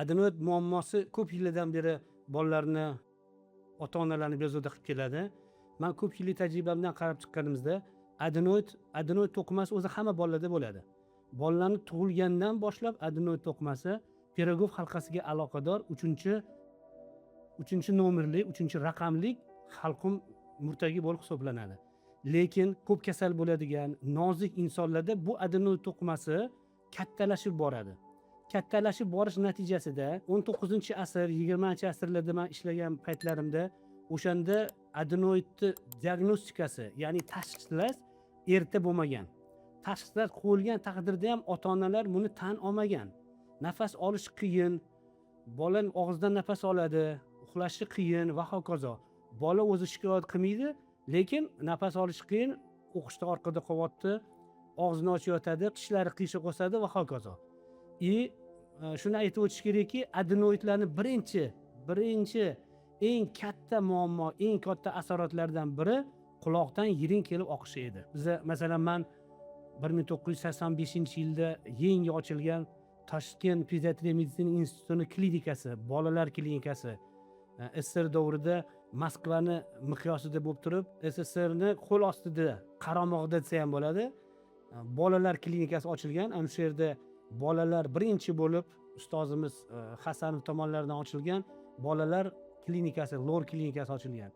Adenoid muammosi ko'p yillardan beri bolalarni, ota onalarni bezovta qilib keladi. Man ko'p yillik tajribamdan qarab chiqqanimizda, adenoid to'qimasi o'zi hamma bolalarda bo'ladi. Bolalarni tug'ilgandan boshlab adenoid to'qimasi Pirogov halqasiga aloqador uchinchi nomerli, uchinchi raqamli halqum murtagi bo'lib hisoblanadi. Lekin ko'p kasal bo'ladigan nozik insonlarda bu adenoid to'qimasi kattalashib boradi. Kattalashib borish natijasida 19-asr, 20-asrlarda man ishlagan paytlarimda, o'shanda adenoidni diagnostikasi, ya'ni tashxislash erta bo'lmagan. Tashxislar qo'yilgan taqdirda ham ota onalar buni tan olmagan. Nafas olish qiyin, bola og'zidan nafas oladi, uxlashi qiyin va hokazo. Bola o'zi shikoyat qilmaydi, lekin nafas olishi qiyin, o'qishda orqada qolyapti, og'zini ochib yotadi, tishlari qiyshiq o'sadi va hokazo. И shuni aytib o'tish kerakki, adenoidlarni birinchi eng katta muammo, eng katta asoratlardan biri quloqdan yiring kelib oqishi edi. Biza, masalan, man 1985-yilda yangi ochilgan Toshkent pediatriya meditsina institutini klinikasi, bolalar klinikasi, SSSR davrida Moskvani miqyosida bo'lib turib, SSSRni qo'l ostida, qaramog'ida desa ham bo'ladi, bolalar klinikasi ochilgan. Ana shu yerda bolalar birinchi bo'lib ustozimiz Hasanov tomonidan ochilgan bolalar klinikasi, LOR klinikasi ochilgan.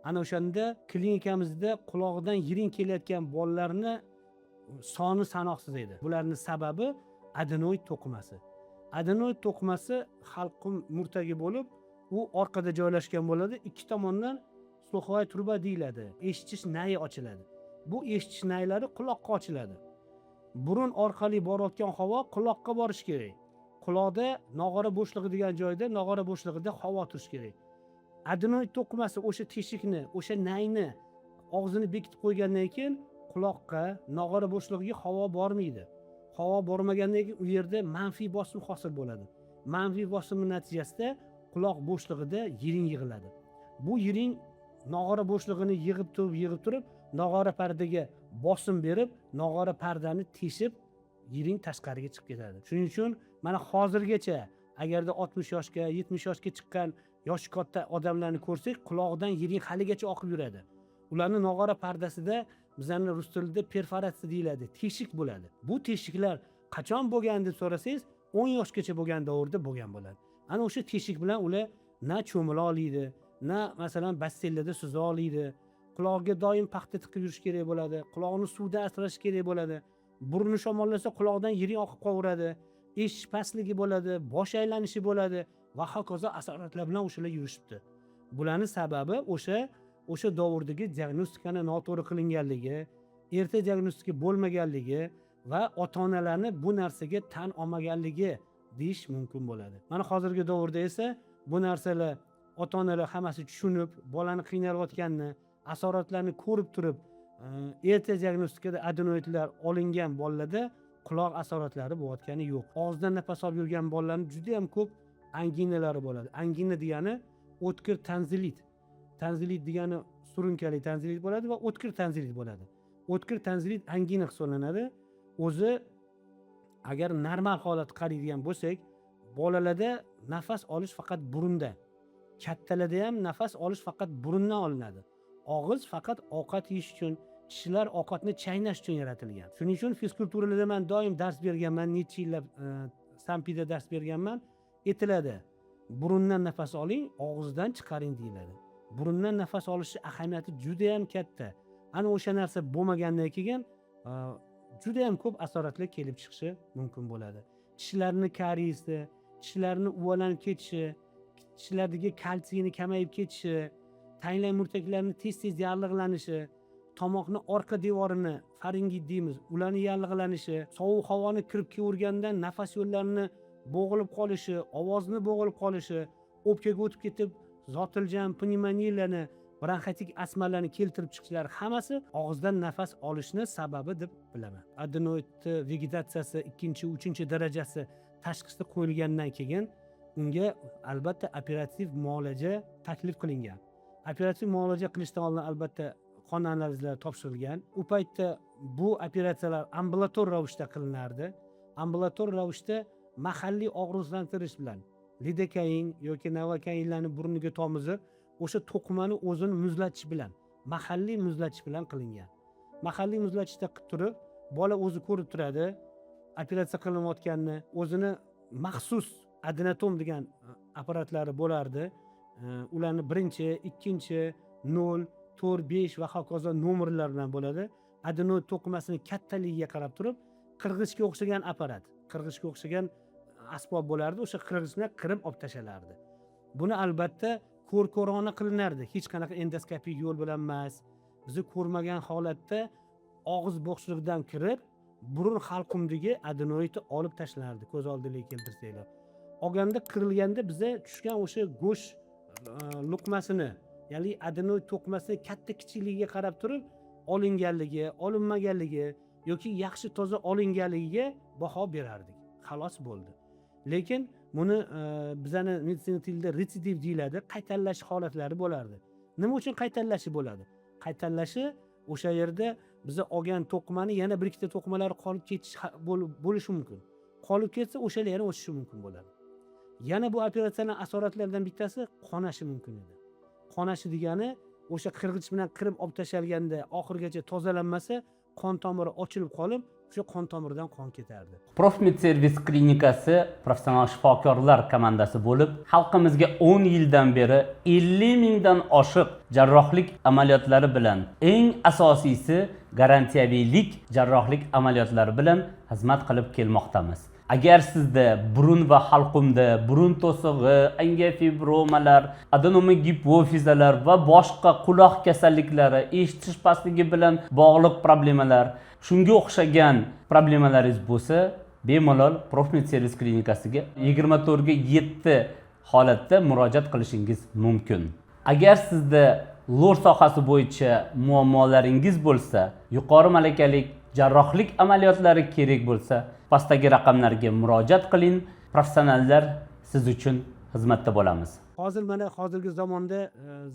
Ana o'shanda klinikamizda qulog'idan yiring kelayotgan bolalarni soni sanoqsiz edi. Bularni sababi adenoid to'qimasi. Adenoid to'qimasi halqum murtagi bo'lib, u orqada joylashgan bo'ladi. Ikki tomondan слуховая truba deyiladi, eshitish nayi ochiladi. Bu eshitish naylari quloqqa ochiladi. Burun orqali borayotgan havo quloqqa borishi kerak. Quloqda nog'ora bo'shlig'i degan joyda, nog'ora bo'shlig'ida havo turishi kerak. Adenoid to'qimasi o'sha teshikni, o'sha nayni og'zini bekitib qo'ygandan keyin quloqqa, nog'ora bo'shlig'iga havo bormaydi. Havo bormagandan keyin u yerda manfiy bosim hosil bo'ladi. Manfiy bosimni natijasida quloq bo'shlig'ida yiring yig'iladi. Bu yiring nog'ora bo'shlig'ini yig'ib turib, yig'ib turib, nog'ora pardaga bosim berib, nog'ora pardani teshib, yiring tashqariga chiqib ketadi. Shuning uchun mana hozirgacha agarda 60 yoshga, 70 yoshga chiqqan yoshi katta odamlarni ko'rsak, qulog'idan yiring haligacha oqib yuradi. Ularni nog'ora pardasida, bizlarni rus tilida perforatsiya deyiladi, teshik bo'ladi. Bu teshiklar qachon bo'lgan deb so'rasangiz, 10 yoshgacha bo'lgan davrda bo'lgan bo'ladi. Ana o'sha teshik bilan ular na cho'mila oladi, na, masalan, basseynlarda suza oladi. Qulog'iga doim paxta tiqib yurish kerak bo'ladi, qulog'ini suvdan asrash kerak bo'ladi. Burni shamollasa, quloqdan yiring oqib qolaveradi, eshitish pastligi bo'ladi, bosh aylanishi bo'ladi va hokazo asoratlar bilan o'shalar yurishibdi. Bularni sababi o'sha davrdagi diagnostikani noto'g'ri qilinganligi, erta diagnostika bo'lmaganligi va ota onalarni bu narsaga tan olmaganligi deyish mumkin bo'ladi. Mana hozirgi davrda esa bu narsalar, ota onalar hammasi tushunib, bolani qiynalayotganini, asoratlarni ko'rib turib, erta diagnostikada adenoidlar olingan bolalarda quloq asoratlari bo'layotgani yo'q. Og'izdan nafas olib yurgan bolalarni juda yam ko'p anginalari bo'ladi. Angina degani o'tkir tanzilit. Tanzilit degani surunkali tanzilit bo'ladi va o'tkir tanzilit bo'ladi. O'tkir tanzilit angina hisoblanadi. O'zi agar normal holat qaraydigan bo'lsak, bolalarda nafas olish faqat burunda, kattalarda ham nafas olish faqat burundan olinadi. Og'iz faqat ovqat yeyish uchun, tishlar ovqatni chaynash uchun yaratilgan. Shuning uchun fizkulturalarda man doim dars berganman, necha yillab sampida dars berganman. Aytiladi: "Burundan nafas oling, og'izdan chiqaring", deyiladi. Burundan nafas olishni ahamiyati judayam katta. Ana o'sha narsa bo'lmagandan keyin judayam ko'p asoratlar kelib chiqishi mumkin bo'ladi. Tishlarni kariyesi, tishlarni uvalanib ketishi, tishlardagi kalsiyni kamayib ketishi, tanglay murtaklarni tez tez yallig'lanishi, tomoqni orqa devorini, faringit deymiz, ularni yallig'lanishi, sovuq havoni kirib kelavergandan nafas yo'llarini bo'g'ilib qolishi, ovozni bo'g'ilib qolishi, o'pkaga o'tib ketib, zotiljam, pnevmoniyalarni, bronxitik astmalarni keltirib chiqishlari hammasi og'izdan nafas olishni sababi deb bilaman. Adenoidni vegetatsiyasi ikkinchi, uchinchi darajasi tashxisi qo'yilgandan keyin unga albatta operativ muolaja taklif qilingan. Operativ muolaja qilishdan oldin albatta qon analizlari topshirilgan. U paytda bu operatsiyalar ambulator ravishda qilinardi. Ambulator ravishda mahalliy og'riqsizlantirish bilan. Lidokain yoki novokainlarni burniga tomizib, o'sha to'qimani o'zini muzlatish bilan, mahalliy muzlatish bilan qilingan. Mahalliy muzlatishda qilib turib, bola o'zi ko'rib turadi operatsiya qilinayotganini. O'zini maxsus adenotom degan apparatlari bo'lardi. Ularni birinchi, ikkinchi, 0, 4, 5 va hokazo nomerlar bilan bo'ladi. Adenoid to'qimasini kattaligiga qarab turib, qirg'ichga o'xshagan apparat, qirg'ichga o'xshagan asbob bo'lardi. O'sha qirg'ich bilan qirib olib tashlanardi. Buni albatta ko'r ko'rona qilinardi, hech qanaqa endoskopik yo'l bilan emas. Bizni ko'rmagan holatda og'iz bo'shlig'idan kirib, burun halqumdagi adenoidni olib tashlanardi. Ko'z oldinglarga keltirsanglar, olganda, qirilganda biza tushgan o'sha go'sht luqmasini, ya'ni adenoid to'qimasini katta kichikligiga qarab turib, olinganligi, olinmaganligi yoki yaxshi toza olinganligiga baho berardik, xalos bo'ldi. Lekin buni bizani meditsina tilida retsidiv deyiladi, qaytarilash holatlari bo'lardi. Nima uchun qaytarilashi bo'ladi? Qaytarilashi o'sha yerda biza olgan to'qimani yana bir ikkita to'qimalari qolib ketish bo'lishi mumkin. Qolib ketsa, o'shalar yana o'sishi mumkin bo'ladi. Yana bu operatsiyani asoratlaridan bittasi qonashi mumkin edi. Qonashi degani, o'sha qirg'ich bilan qirib olib tashalganda oxirigacha tozalanmasa, qon tomiri ochilib qolib, o'sha qon tomiridan qon ketardi. Profmed Servis klinikasi professional shifokorlar komandasi bo'lib, xalqimizga 10 yildan beri 50 mingdan oshiq jarrohlik amaliyotlari bilan, eng asosiysi garantiyaviylik jarrohlik amaliyotlari bilan xizmat qilib kelmoqdamiz. Agar sizda burun va halqumda burun to'sig'i, angiofibromalar, adenoma gipofizalar va boshqa quloq kasalliklari, eshitish pastligi bilan bog'liq problemalar, shunga o'xshagan problemalaringiz bo'lsa, bemalol Profmed Servis klinikasiga 24 ga 7 holatda murojaat qilishingiz mumkin. Agar sizda lor sohasi bo'yicha muammolaringiz bo'lsa, yuqori malakali jarrohlik amaliyotlari kerak bo'lsa, pastdagi raqamlarga murojaat qiling. Professionallar siz uchun xizmatda bo'lamiz. Hozir, mana, hozirgi zamonda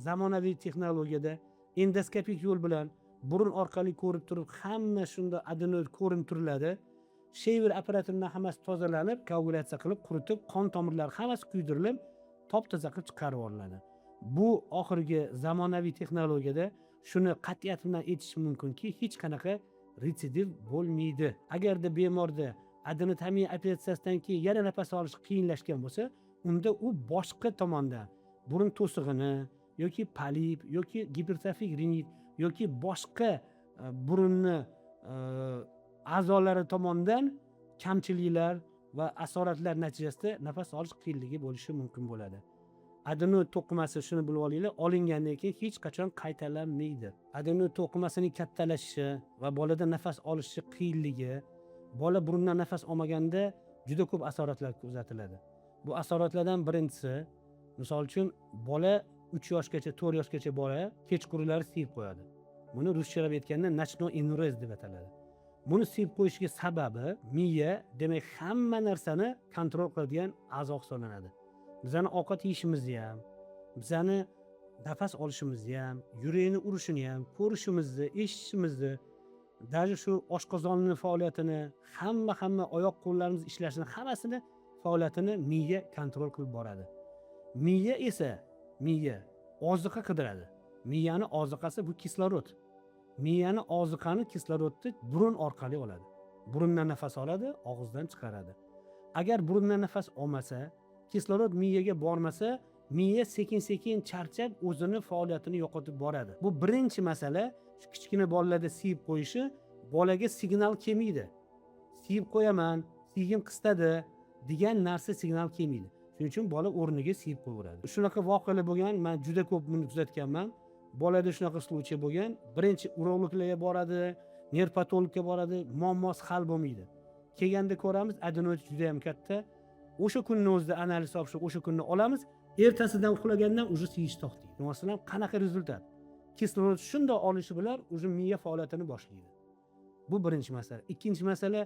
zamonaviy texnologiyada endoskopik yo'l bilan burun orqali ko'rib turib, hamma shunda adenoid ko'rinib turiladi. Shaver apparati bilan hammasi tozalanib, koagulyatsiya qilib, quritib, qon tomirlari hammasi kuydirilib, top toza qilib chiqarib yuboriladi. Bu oxirgi zamonaviy texnologiyada shuni qat'iyat bilan aytish mumkinki, hech qanaqa retsidiv bo'lmaydi. Agarda bemorda adenotomiya operatsiyasidan keyin yana nafas olish qiyinlashgan bo'lsa, unda u boshqa tomondan burun to'sig'ini yoki polip yoki gipertrofik rinit yoki boshqa burunni a'zolari tomonidan kamchiliklar va asoratlar natijasida nafas olish qiyinligi bo'lishi mumkin bo'ladi. Adenoid to'qimasi, shuni bilib olinglar, olingandan keyin hech qachon qaytalanmaydi. Adenoid to'qimasining kattalashishi va bolada nafas olishi qiyinligi, bola burundan nafas olmaganda juda ko'p asoratlar kuzatiladi. Bu asoratlardan birinchisi, misol uchun, bola 3 yoshgacha, 4 yoshgacha bola kechqurunlari siyib qo'yadi. Buni ruschalab aytganda ночной энурез deb ataladi. Buni siyib qo'yishiga sababi, miya, demak, hamma narsani kontrol qiladigan a'zo hisoblanadi. Bizani ovqat yeyishimizni ham, bizani nafas olishimizni ham, yurakni urishini ham, ko'rishimizni, eshitishimizni, даже shu oshqozonni faoliyatini, hamma oyoq qo'llarimiz ishlashini, hammasini faoliyatini miya kontrol qilib boradi. Miya esa, miya oziqa qidiradi. Miyani oziqasi bu kislorod. Miyani oziqani, kislorodni burun orqali oladi. Burundan nafas oladi, og'izdan chiqaradi. Agar burundan nafas olmasa, kislorod miyaga bormasa, miya sekin sekin charchab, o'zini faoliyatini yo'qotib boradi. Bu birinchi masala. Shu kichkina bolalarda siyib qo'yishi, bolaga signal kelmaydi, siyib qo'yaman, siygim qistadi degan narsa signal kelmaydi. Shuning uchun bola o'rniga siyib qo'yaveradi. Shunaqa voqealar bo'lgan, man juda ko'p buni kuzatganman. Bolada shunaqa случай bo'lgan: birinchi urologlarga boradi, neyropatologga boradi, muammosi hal bo'lmaydi. Kelganda ko'ramiz, adenoid juda yam katta. O'sha kunni o'zida analiz topshirib, o'sha kunni olamiz, ertasidan uxlagandan уже siyish to'xtaydi. Masalan, qanaqa результат? Kislorod shundoq olishi bilan уже miya faoliyatini boshlaydi. Bu birinchi masala. Ikkinchi masala,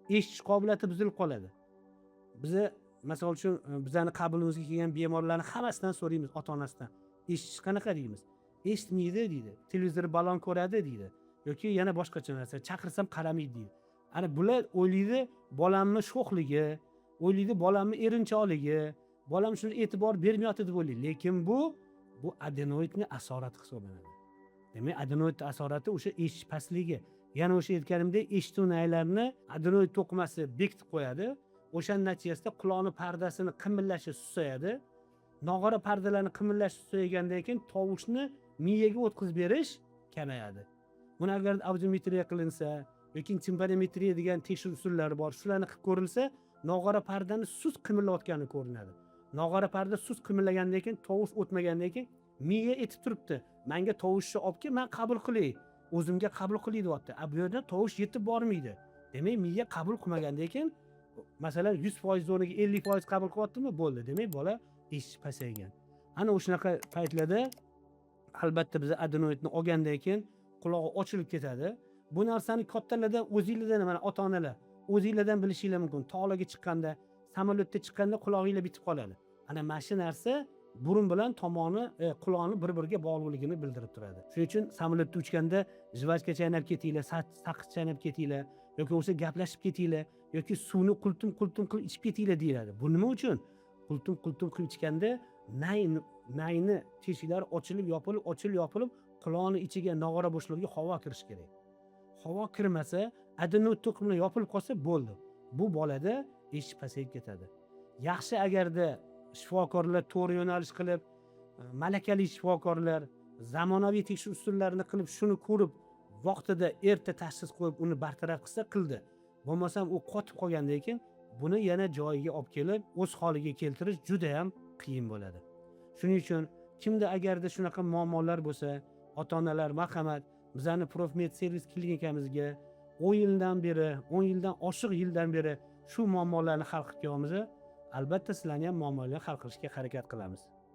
eshitish qobiliyati buzilib qoladi. Biza, misol uchun, bizani qabulimizga kelgan bemorlarni hammasidan so'raymiz, ota onasidan eshitish qanaqa deymiz. Eshitmaydi deydi, televizor balon ko'radi deydi yoki yana boshqacha narsa, chaqirsam qaramaydi deydi. Ana bular o'ylaydi bolamni sho'xligi, o'ylaydi bolamni erinchoqligi. Bolam shunga e'tibor bermayapti deb o'ylaydi, lekin bu adenoidni asorati hisoblanadi. Demak, adenoid asorati o'sha eshitish pastligi. Yana o'sha aytganimdek, eshituv naylarini adenoid to'qimasi bekitib qo'yadi. O'shani natijasida quloqni pardasini qimillashi susayadi. Nog'ora pardalarni qimillashi susaygandan keyin tovushni miyaga o'tkazib berish kamayadi. Buni agar audiometriya qilinsa yoki timpanometriya degan tekshiruv usullari bor, shularni qilib ko'rilsa, nog'ora pardani sust qimillayotgani ko'rinadi. Nog'ora parda sust qimillagandan keyin, tovush o'tmagandan keyin miya aytib turibdi: "Manga tovushni olib kel, man qabul qilay, o'zimga qabul qilay", deyapti. A bu yerdan tovush yetib bormaydi. Demak, miya qabul qilmagandan keyin, masalan, 100% o'rniga 50% qabul qilyaptimi, bo'ldi, demak, bola eshitish pasaygan. Ana o'shanaqa paytlarda albatta biz adenoidni olgandan keyin qulog'i ochilib ketadi. Bu narsani kattalardan, o'zinglardan, mana ota onalar o'zinglardan bilishinglar mumkin. Tog'larga chiqqanda, samolyotda chiqqanda qulog'inglar bitib qoladi. Ana mana shu narsa burun bilan tomoni, quloqni bir biriga bog'liqligini bildirib turadi. Shuning uchun samolyotda uchganda жвачка chaynab ketinglar, saqich chaynab ketinglar yoki bo'lmasa gaplashib ketinglar yoki suvni qultum qultum qilib ichib ketinglar deyiladi. Bu nima uchun? Qultum qultum qilib ichganda nayni teshiklari ochilib yopilib, ochilib yopilib, quloqni ichiga, nog'ora bo'shlig'iga havo kirishi kerak. Havo kirmasa, adenoid to'qimlar yopilib qolsa, bo'ldi, bu bolada eshitish pasayib ketadi. Yaxshi, agarda shifokorlar to'g'ri yo'nalish qilib, malakali shifokorlar zamonaviy tekshiruv usullarini qilib, shuni ko'rib, vaqtida erta tashxis qo'yib, uni bartaraf qilsa, qildi. Bo'lmasam u qotib qolgandan keyin buni yana joyiga olib kelib, o'z holiga keltirish judayam qiyin bo'ladi. Shuning uchun kimda agarda shunaqa muammolar bo'lsa, ota onalar, marhamat, bizani Profmed servis klinikamizga. 10 yildan beri, 10 yildan oshiq yildan beri shu muammolarni hal qilib kelyapmiz. Albatta, sizlarni ham muammolarni hal qilishga harakat qilamiz.